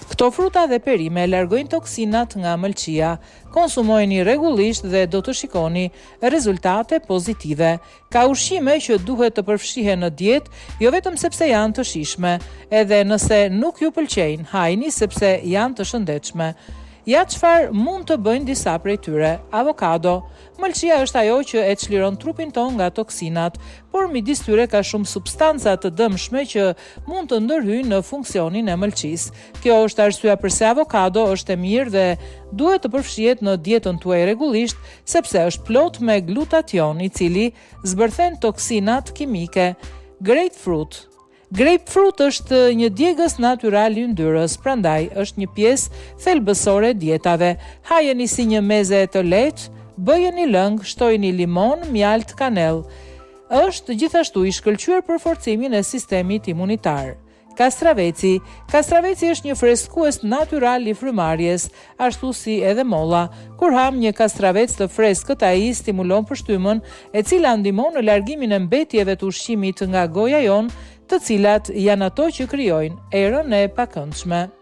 Këto fruta dhe perime largojnë toksinat nga mëlçia. Konsumojini rregullisht dhe do të shikoni rezultate pozitive. Ka ushqime që duhet të përfshihen në dietë, jo vetëm sepse janë të shijshme. Edhe nëse nuk ju pëlqejnë, hajini sepse janë të shëndetshme. Ja çfarë mund të bëjnë disa prej tyre. Avokado. Mëlçia është ajo që e çliron trupin tonë nga toksinat, por midis tyre ka shumë substanca të dëmshme që mund të ndërhyjnë në funksionin e mëlçisë. Kjo është arsyeja përse avokado është e mirë dhe duhet të përfshihet në dietën tuaj rregullisht, sepse është plot me glutation, i cili zbërthen toksinat kimike. Grejpfrut. Grejpfrut është një djegës natyral i yndyrës, prandaj është një pjesë thelbësore e dietave. Hajeni si një meze të lehtë, bëjeni lëng, shtojini limon, mjaltë, kanellë. Është gjithashtu i shkëlqyer për forcimin e sistemit imunitar. Kastraveci. Kastraveci është një freskues natyral i frymëmarrjes, ashtu si edhe molla. Kur hamë një kastravec të freskët, ai stimulon pështymën, e cila ndihmon në largimin e mbetjeve të ushqimit nga goja jonë, të cilat janë ato që krijojnë erën e pakëndshme.